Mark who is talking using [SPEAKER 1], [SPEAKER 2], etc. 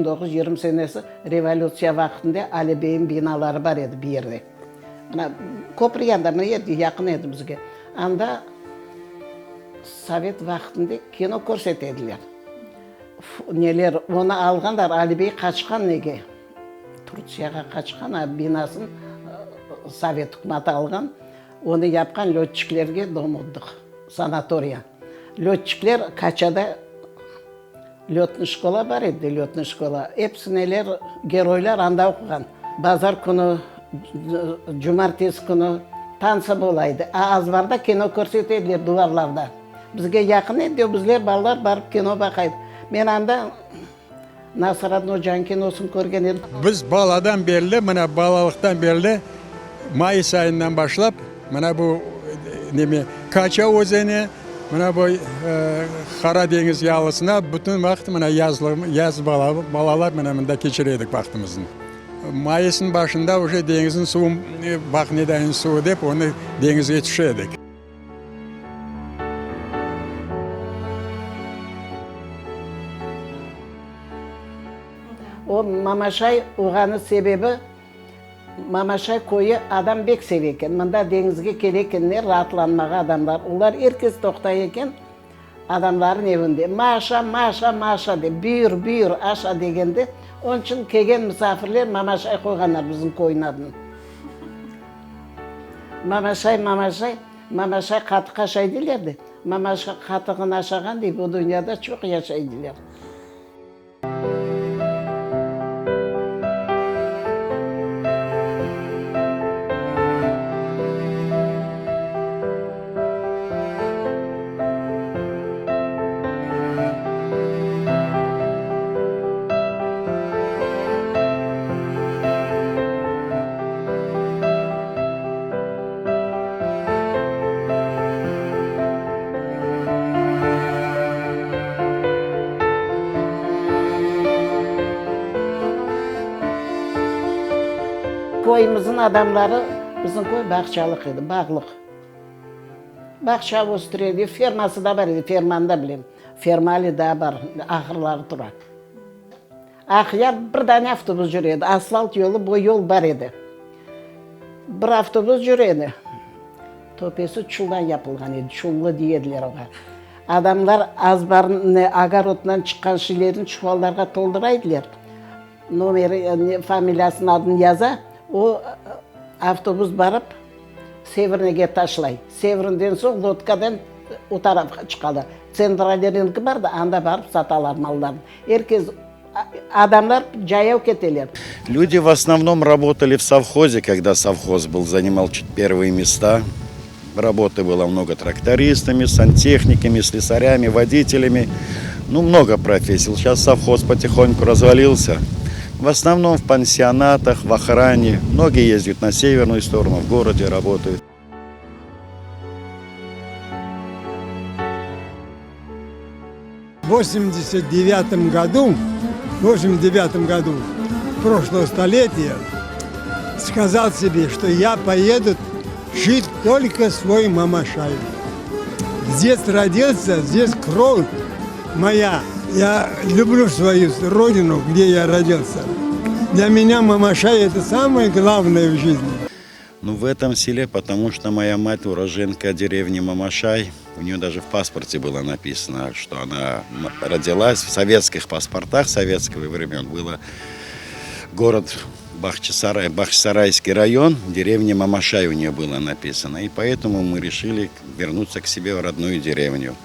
[SPEAKER 1] 1920 senesi revolütsiya vaqtında Ali beyniñ binaları bar edi bir yerde. Mına, köpür yanında, mına edi, yaqın edi bizge. Anda sovet vaqtında kino körsete ediler. Neler, onı alğanlar, Ali bey qaçqan nege? Turtsiyağa qaçqan, a binasın sovet ükümatı alğan, onı yapqan lötçiklerge dom otdıq, sanatoriya. Lötçikler Kaçada lötnıy şkola bar edi, lötnıy şkola, episi neler, geroylar anda oquğan. Bazar künü, cumartesi künü tansa bola edi, a azbarda kino körsete ediler duvarlarda. Bizge yaqın edi de, bizler balalar barıp kino baqa edik. Men anda Nasıradın ocanıñ kinosını körgen edim.
[SPEAKER 2] Biz baladan berli, mına balalıqtan berli mayıs ayından başlap, mına bu neme Kaça özeni, mına bu Qara deñiz yalısına bütün vaqıt mına yazlıq, yaz balalar mına mında keçire edik vaqtımıznı. Mayısnıñ başında uje deñizniñ suvu, baq nedayın suvu dep, onı deñizge tüşe edik.
[SPEAKER 1] O Mamaşay oğanı sebebi, Mamaşay köyü adam bek seve eken. Mında deñizge kele ekenler raatlanmağa adamlar. Olar er kes toqtay eken adamların evinde. Maşa, Maşa, Maşa dep, buyur, buyur, aşa degende, onıñ içün kelgen musafirler Mamaşay qoyğanlar bizim köyniñ adını. Mamaşay, Mamaşay, Mamaşay qatıq aşay deyler de, Mamaşay qatığını aşağan dey, bu dünyada çoq yaşay deyler. Köyümizniñ adamları, bizim köy bağçalıq edi, bağlıq. Bağça östüre edi, ferması da bar edi, fermanı da bilem. Ferma ali daa bar, ahırları tura. Aqyar bir dane avtobus cüre edi, asfalt yolu, bu yol bar edi. Bir avtobus cüre edi, töpesi çuldan yapılğan edi, çullı dey ediler oña. Adamlar azbarnı, ogoroddan çıqqan şeylerni çuvallarğa toldıra ediler, nomeri, familiyasını, adını yaza, o avtobus barıp Severnege taşlay. Severnden soñ lodkadan o tarafqa çıqalar. Tsentralnıy rınkı bar da, anda barıp satalar mallarını. Er kes, adamlar cayav keteler.
[SPEAKER 3] Люди в основном работали в совхозе, когда совхоз был, занимал чуть первые места. Работы было много трактористами, сантехниками, слесарями, водителями. Ну, много профессий. Сейчас совхоз потихоньку развалился. В основном в пансионатах, в охране. Многие ездят на северную сторону, в городе работают.
[SPEAKER 2] В 89 году, в 89 году прошлого столетия сказал себе, что я поеду жить только свой Мамашай. Здесь родился, здесь кровь моя. Я люблю свою родину, где я родился. Для меня Мамашай это самое главное в жизни.
[SPEAKER 3] Ну, в этом селе, потому что моя мать уроженка деревни Мамашай. У нее даже в паспорте было написано, что она родилась в советских паспортах советского времен. Было город Бахчисарай, Бахчисарайский район, деревня Мамашай у нее было написано. И поэтому мы решили вернуться к себе в родную деревню.